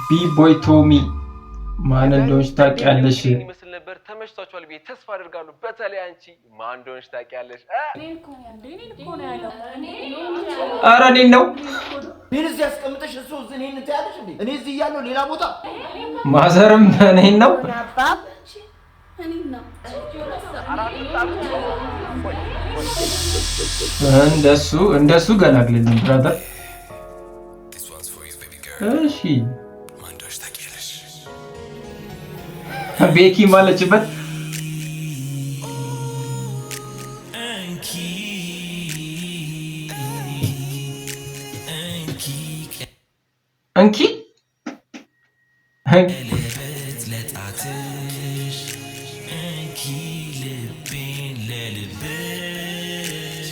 ቢቦይ ቶሚ ማን እንደሆንሽ ታውቂያለሽ? ይህን ይመስል ነበር። ተመችቷችኋል ብዬ ተስፋ አደርጋለሁ። በተለይ አንቺ ማን እንደሆንሽ ታውቂያለሽ። ኧረ እኔን ነው። እኔን እዚህ ያስቀምጠሽ እሱ እዚህ እኔን እንትን ያለሽ እንዴ? እኔ እዚህ እያለሁ ሌላ ቦታ። ማዘርም እኔን ነው። እኔን ነው። እንደሱ እንደሱ ገላግልልን brother። This one's for you, baby girl. እሺ። ማን እንደሆንሽ ታውቂያለሽ? ቤኪ ማለችበት። እንኪ እንኪ እንኪ ቀለበት ለጣትሽ፣ እንኪ ልቤን ለልብሽ፣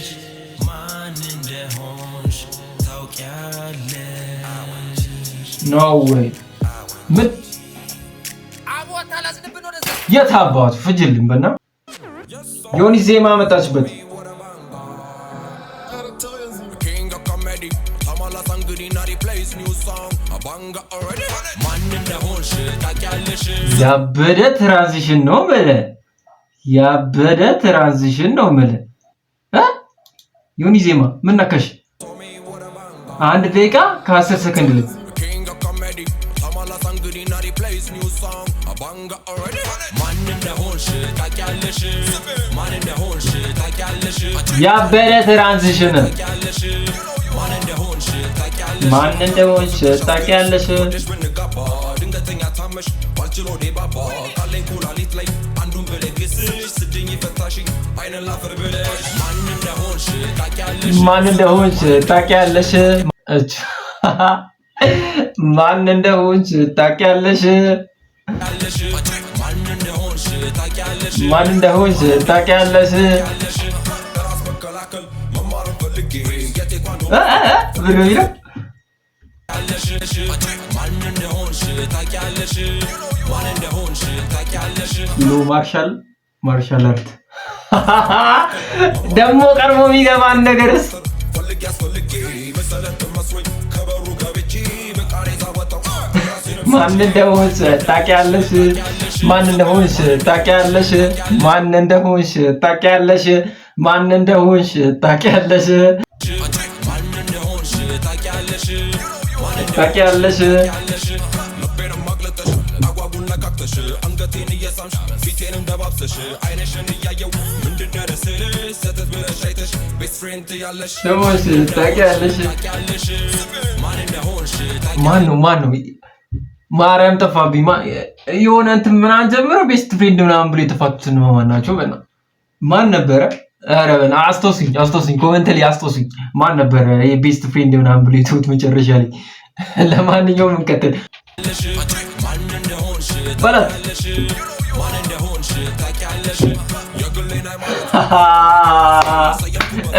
ማን እንደሆንሽ ታውቂያለሽ። No way! ምን የት አባቱ ፍጅልን በና ዮኒ ዜማ መጣችበት። King of comedy, Tamala Sangudi inna the place, new song, a banger already. ማን እንደሆንሽ ታውቂያለሽ። ያበደ transition ነው የምልህ። ያበደ transition ነው የምልህ እ ዮኒ ዜማ ምን ነካሽ? 1 ደቂቃ ከ10 ሰከንድ ላይ። King of comedy, Tamala Sangudi inna the place, new song, a banger already. ማን እንደሆንሽ ታውቂያለሽ። ማን እንደሆንሽ ታውቂያለሽ። ያበደ transition። ታውቂያለሽ። ማን እንደሆንሽ ታውቂያለሽ። ማን እንደሆንሽ ታውቂያለሽ። ወደሽ ብንጋባ ድንገተኛ ታመሽ ባልችሎ ዴባባ ካለኝ ኩላሊት ላይ አንዱን ብለግስሽ ስድኝ ፈታሽኝ አይንን ላፈር ብለሽ ማን እንደሆንሽ ታውቂያለሽ። ማን እንደሆንሽ ታውቂያለሽ። እች ማን እንደሆንሽ ታውቂያለሽ። ማን እንደሆንሽ ታውቂያለሽ። ማን እንደሆንሽ ታውቂያለሽ። ራስ መከላከል መማር ፈልጌ የቴኳንዶ እ እ እ ብሎ የሚለው። ማን እንደሆንሽ ታውቂያለሽ። ማን እንደሆንሽ ታውቂያለሽ። No martial art ደግሞ ቀድሞ የሚገባን ነገርስ። ፈልጌ አስፈልጌ መሰለት መስሎኝ ከበሩ ገብቼ በቃሬዛ ወጣው። ማን እንደሆንሽ ታውቂያለሽ። ማን እንደሆንሽ ታውቂያለሽ። ማን እንደሆንሽ ታውቂያለሽ። ማን እንደሆንሽ ታውቂያለሽ። ማን እንደሆንሽ ታውቂያለሽ። ማን ታውቂያለሽ። እንደሆንሽ ልቤንም አቅልጠሽ አጓጉል ነካክተሽ አንገቴን እየሳምሽ ፊቴንም ደባብሰሽ አይንሽን እያየው ምንድን ነው ስልሽ ሰተት ብለሽ አይተሽ best friend ያለሽ። እንደሆንሽ ታውቂያለሽ። ታውቂያለሽ። ማን እንደሆንሽ። ማን ነው? ማን ነው? ማርያም ጠፋብኝ። የሆነ እንትን ምናምን ጀምረው best friend ምናምን ብሎ የተፋቱትን ማን ናቸው? በና ማን ነበረ? ኧረ በና አስታውሱኝ፣ አስታውሱኝ፣ comment ላይ አስታውሱኝ። ማን ነበረ የ best friend ምናምን ብሎ የተዉት መጨረሻ ላይ? ለማንኛውም እንቀጥል። ማን እንደሆንሽ በላት። ታውቂያለሽ። ማን እንደሆንሽ ታውቂያለሽ። የግሌን ሃይማኖት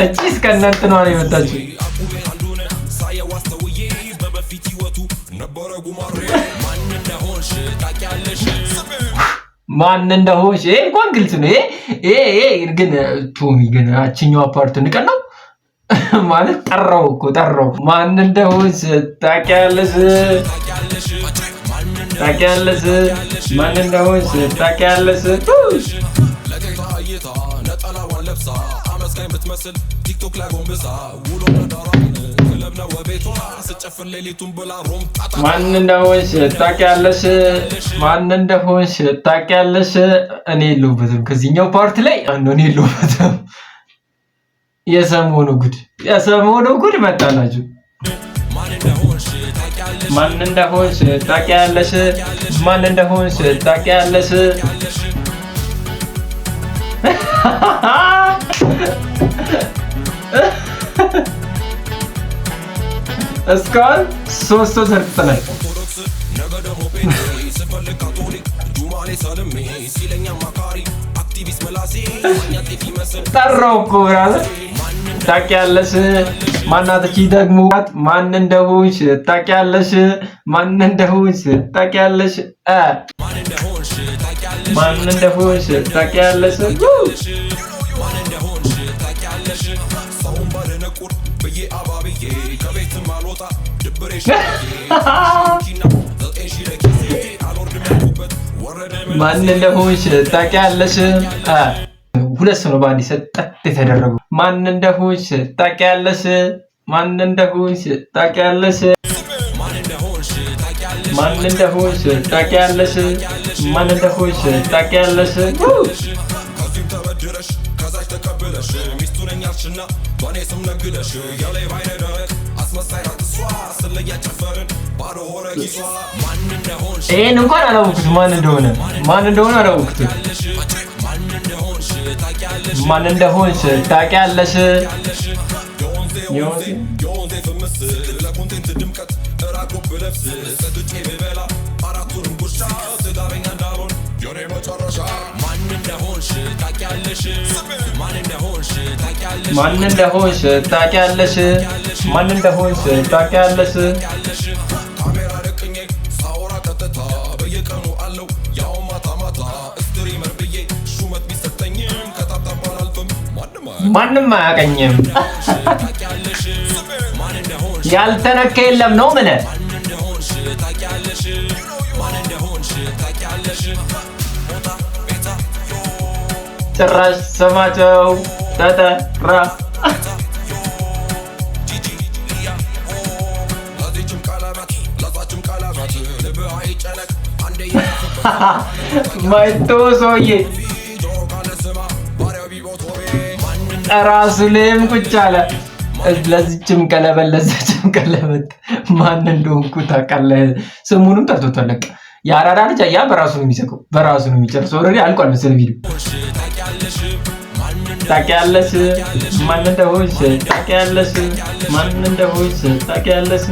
እቺ እስከነ እንትኗ ነው የመጣችው። አቁሜ አንዱን ሳየው አስተውዬ በበፊት ህይወቱ ነበረ ጉማሬ። ማን እንደሆንሽ ታውቂያለሽ። ማን እንደሆንሽ ይሄ እንኳን ግልጽ ነው። ይሄ ግን ቶሚ ግን ያችኛዋ part ንቀን ነው ማለት ጠራው እኮ ጠራው። ማን እንደሆንሽ ታውቂያለሽ። ታውቂያለሽ። ማን ታውቂያለሽ። ማን እንደሆንሽ ታውቂያለሽ። ለጌታ እይታ ነጠላዋን ለብሳ አመስጋኝ ብትመስል ቲክቶክ ላይ ጎንብሳ ውሎ መዳሯን ክለብ ነው ቤቷ ስጨፍር ሌሊቱን ብላ ሮም ጣጣ። ማን እንደሆንሽ ታውቂያለሽ። ማን እንደሆንሽ ታውቂያለሽ። እኔ የለሁበትም ከዚህኛው part ላይ እኔ የለሁበትም። የሰሞኑ ጉድ፣ የሰሞኑ ጉድ መጣላችሁ። ማን እንደሆንሽ ታውቂያለሽ። ማን እንደሆንሽ ታውቂያለሽ። ማን እንደሆንሽ ታውቂያለሽ። ታውቂያለሽ። እስካሁን ሶስት ሰው ዘርጥተናል። ኦርቶዶክስ ነገ ደግሞ ጴንጤ ስፈልግ ካቶሊክ ጁማሌ ሰልሜ ሲለኝ አማካሪ አክቲቪስት መላሴ ማኛ ጤፍ ይመስል። ጠራው እኮ brother። ታውቂያለሽ። ማናት እቺ ደግሞ? ማን እንደሆንሽ ታውቂያለሽ። ማን እንደሆንሽ ታውቂያለሽ እ ማን እንደሆንሽ ታውቂያለሽ። ማን እንደሆንሽ ታውቂያለሽ። ማን እንደሆንሽ ታውቂያለሽ። ሰውን ባደነቁር ብዬ አባብዬ ከቤትም አልወጣ ድብሬሽ። ማን እንደሆንሽ ታውቂያለሽ። ሁለት ሰው ነው በአንድ ሰጠት የተደረገው። ማን እንደሆንሽ ታውቂያለሽ። ማን እንደሆንሽ ታውቂያለሽ። ማን እንደሆንሽ ታውቂያለሽ። ማን እንደሆንሽ ታውቂያለሽ። ከዚህም ተበድረሽ ከዛች ተቀብለሽ ሚስቱ ነኝ አልሽና በእኔ ስም ነግደሽ የሌባ አይነ ደረቅ አስመሳይ ናት እሷ ስለያ ጨፈርን ባዶ ሆነ ኪሷ ማን እንደሆንሽ ይሄን እንኳን አላወኩትም። ማን እንደሆነ፣ ማን እንደሆነ አላወኩትም። ማን እንደሆንሽ ታውቂያለሽ። ማን እንደሆንሽ ታውቂያለሽ። የወንዜ ወንዜ የወንዜ ፍምስ ለ content ድምቀት እራቁ ብለብስ ሰጥቼ ብበላ አራቱንም ጉርሻ ትዳረኛ እንዳልሆን የኔ መጨረሻ። ማን እንደሆንሽ ታውቂያለሽ። ማን እንደሆንሽ ታውቂያለሽ። ማን እንደሆንሽ ታውቂያለሽ። ማን እንደሆንሽ ታውቂያለሽ። ካሜራ ደቅኜ ሳወራ ቀጥታ በየቀኑ አለው ያው ማታ ማታ streamer ብዬ ሹመት ቢሰጠኝም ከ tap tap አላልፍም ማንም ማንም አያቀኝም። ታውቂያለሽ። ማን እንደሆንሽ ያልተነካ የለም ነው ምን ማን እንደሆንሽ ታውቂያለሽ። ማን እንደሆንሽ ታውቂያለሽ። ሞታ ቤታ ዮ ጭራሽ ስማቸው ተጠራ። ጂጂ ሊያ ኦ ለዚችም ቀለበት ለዛችም ቀለበት ልብህ አይጨነቅ አንዴ ማይቶ ሰውዬ ጆሮ ካለ ስማ ባሪያው ቢቦቶቤ ማን ራሱ ላይም ቁጭ አለ። ለዚችም ቀለበት ለዛችም ቀለበት ማን እንደሆንኩ ታውቃለህ። ስሙንም ጠርቶታል። በቃ የአራዳ ልጅ ያ በራሱ ነው የሚሰቀው፣ በራሱ ነው የሚጨርሰው። Already አልቋል መሰለኝ ቪዲዮ። ታውቂያለሽ። ማን ታውቂያለሽ ማን እንደሆንሽ ታውቂያለሽ። ማን እንደሆንሽ ታውቂያለሽ።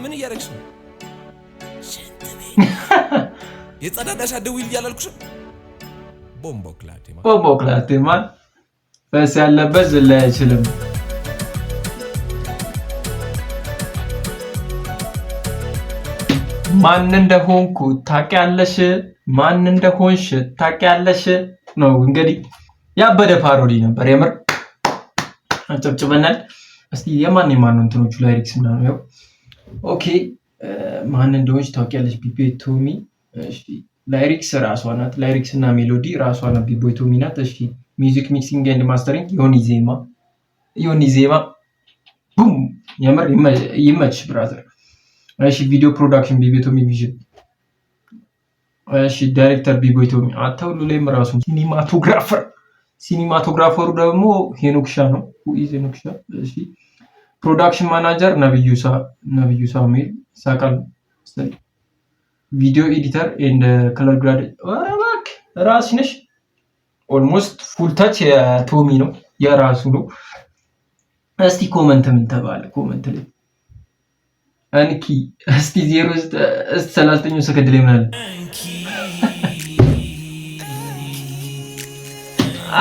ምን እያደረግሽ ነው? የጸዳዳሽ አትደውይልኝ እያላልኩሽም? ቦምቦክላቴ ቦምቦክላቴ ማን ፈስ ያለበት ዝላይ አይችልም። ማን እንደሆንኩ ታውቂያለሽ፣ ማን እንደሆንሽ ታውቂያለሽ ነው እንግዲህ። ያበደ parody ነበር የምር፣ አጨብጭበናል። እስቲ የማን የማን ነው እንትኖቹ lyrics ምናምን ያው okay። ማን እንደሆንሽ ታውቂያለሽ ቢቦይ ቶሚ። እሺ፣ lyrics ራሷ ናት። Lyrics እና melody ራሷ ናት። ቢቦይ ቶሚ ናት። እሺ፣ music mixing and mastering ዮኒ ዜማ፣ ዮኒ ዜማ boom፣ የምር ይመች brother። እሺ፣ video production ቢቦይ ቶሚ ቪዥን። እሺ፣ ዳይሬክተር ቢቦይ ቶሚ አታ ሁሉ ላይም ራሱ cinematographer። Cinematographer ኡ ደግሞ ሄኖክ ሻ ነው። Who is ሄኖክ ሻ? እሺ፣ production manager ነብዩ ሳሙኤል ይሳቃል። Video editor and color grade ኧረ እባክህ ራስሽ ነሽ። Almost full touch የቶሚ ነው፣ የራሱ ነው። እስቲ comment ምን ተባለ? Comment ላይ እንኪ እስቲ 0 እስቲ 39 ሰከንድ ላይ ምን አለ?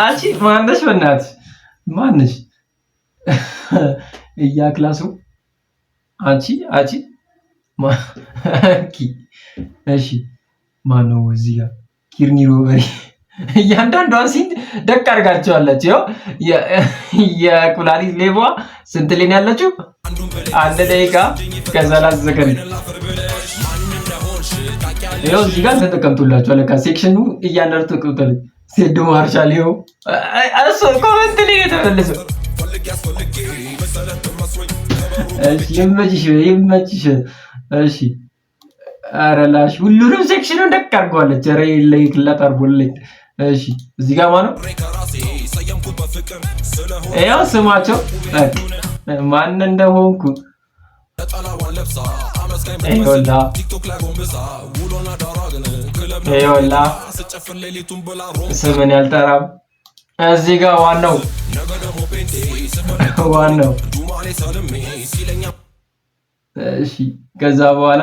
አንቺ ማነሽ? በእናትሽ ማነሽ? እያክላሱ አንቺ አንቺ እንኪ እሺ፣ ማነው እዚህ ጋር ኪርኒ ሮበሪ እያንዳንዷን scene ደቅ አድርጋቸዋለች። ያው የኩላሊት ሌባ ስንት ላይ ነው ያለችው? 1 ደቂቃ ከ30 ሰከንድ። ይኸው እዚህ ጋር ተጠቀምቶላችኋል። ለካ section ኑ እያንዳንዱ ተቀምጧል። ሴዶ ማርሻል ይኸው እሱ comment ላይ ነው የተመለሰው። እሺ ይመችሽ፣ ይመችሽ። እሺ፣ ኧረ ላሽ ሁሉንም section ኑን ደቅ አድርገዋለች። ኧረ ለይክላት አድርጎልኝ። እሺ፣ እዚህ ጋር ማነው? ይኸው ስማቸው በቃ ማን እንደሆንኩ ይኸውላ ይኸውላ ስምን ያልጠራም እዚህ ጋር ዋናው ዋናው። እሺ፣ ከዛ በኋላ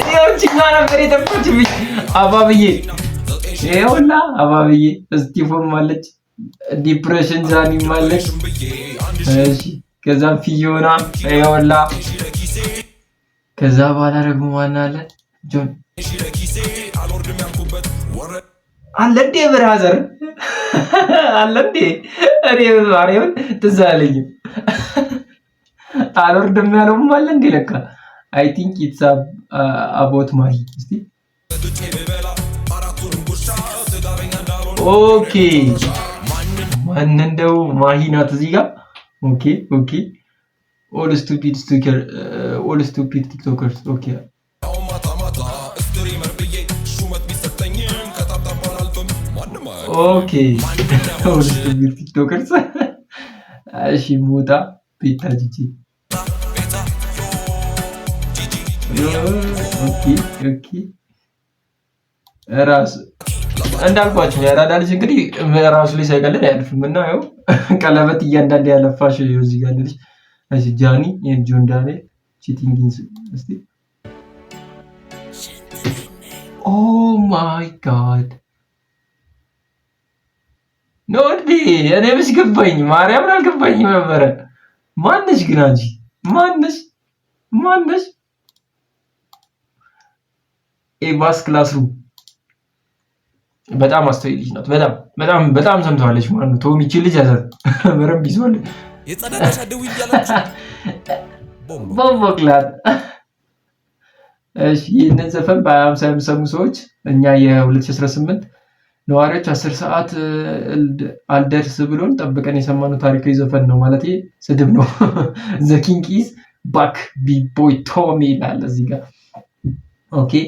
ይኸው እቺማ ነበር የጠፋችብኝ። አባብዬ ይኸውላ አባብዬ እስቲፎም አለች፣ depression ጃኒም አለች። እሺ፣ ከዛም ፊዮና ይኸውላ። ከዛ በኋላ ደግሞ ዋና አለ ጆን። አለ እንዴ brother አለ እንዴ? እኔ ማርያምን ትዝ አለኝም። አልወርድም ያለውም አለ እንዴ ለካ። I think it's about ማሂ። እስቲ። ሰግጬ ብበላ አራቱንም ጉርሻ ጥጋበኛ እንዳልሆን። Okay፣ ማን እንደው ማሂ ናት እዚህ ጋር። Okay, all stupid TikTokers, okay. አሁን ማታ ማታ streamer ብዬ ሹመት ቢሰጠኝም ከ tap tap አላልፍም፣ ማንም አያውቅም። Okay, all stupid TikTokers። እሺ፣ ሞጣ ቤታ ጂጂ። ቤታ ጂጂ። Okay, ራስ እንዳልኳቸው የአራዳ ልጅ እንግዲህ ራሱ ላይ ሳይቀልድ አያልፍም። እና ያው ቀለበት እያንዳንድ ያለፋሽ እዚህ ጋር ልጅ። እሺ፣ ጃኒ ጆን ዳንኤል cheating እስቲ። Oh my God, no እንዴ! እኔ መች ገባኝ፣ ማርያምን አልገባኝም ነበረ። ማነሽ ግን አንቺ? ማነሽ? ማነሽ? ኤባስ classroom። በጣም አስተዋይ ልጅ ናት። በጣም በጣም በጣም ሰምተዋለች ማለት ነው። ቶሚ ይቺ ልጅ ያዛት በረንብ ይዟል። የጸዳዳሽ ደውይ እያላችሁ ቦምባ። ቦምቦክላት። እሺ፣ ይህንን ዘፈን በ50 የሚሰሙ ሰዎች እኛ የ2018 ነዋሪዎች 10 ሰዓት አልደርስ ብሎን ጠብቀን የሰማነው ታሪካዊ ዘፈን ነው። ማለት ስድብ ነው። The king is back, B-boy ቶሚ ይላል እዚህ ጋር። Okay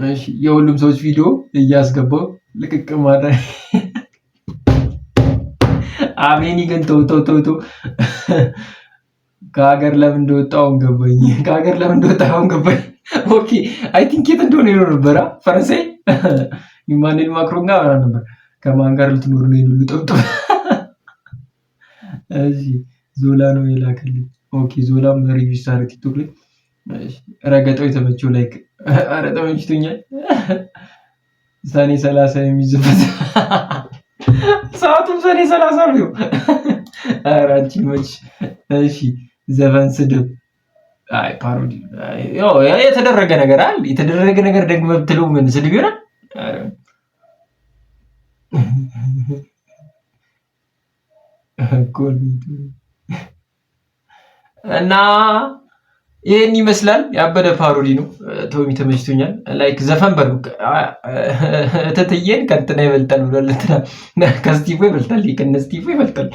እሺ፣ የሁሉም ሰዎች ቪዲዮ እያስገባው ልቅቅ ማድረግ። አሜኒ ግን ተው ተው ተው ተው። ከሀገር ለምን እንደወጣሁ አሁን ገባኝ። ከሀገር ለምን እንደወጣሁ አሁን ገባኝ። Okay, I think የት እንደሆነ ይኖር ነበረ፣ ፈረንሳይ ኢማኑኤል ማክሮን ጋር ምናምን ነበር። ከማን ጋር ልትኖር ነው? ይሉ ጥብጥብ። እሺ፣ ዞላ ነው የላከልኝ። Okay፣ ዞላም review ሳደርግ ቲክቶክ ላይ። እሺ፣ ረገጠው የተመቸው like። ኧረ ተመችቶኛል። ሰኔ 30 የሚዝበት ሰዓቱም ሰኔ 30 ነው። ኧረ አንቺ መች። እሺ፣ ዘፈን ስድብ፣ አይ parody፣ ያው የተደረገ ነገር አለ። የተደረገ ነገር ደግሞ ብትለው ምን ስድብ ይሆናል? ኧረ ኮልሚቱ እና ይህን ይመስላል። ያበደ parody ነው። ቶሚ ተመችቶኛል። Like ዘፈን በሉ። እትትዬን ከእንትና ይበልጣል ብሏል። እንትና ከስቲቮ ይበልጣል፣ ከነ ስቲቮ ይበልጣል።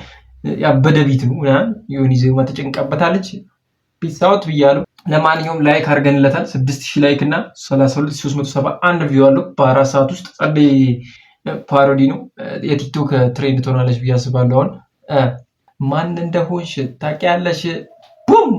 ያበደ beat ነው ምናምን የሆነ ዜማ ተጨንቃበታለች። Peace out ብያለሁ። ለማንኛውም like አድርገንለታል። 6000 like እና 32371 view አለው በ4 ሰዓት ውስጥ። ጸዴ parody ነው። የቲክቶክ trend ትሆናለች ብዬ አስባለሁ። አሁን ማን እንደሆንሽ ታውቂያለሽ። Boom.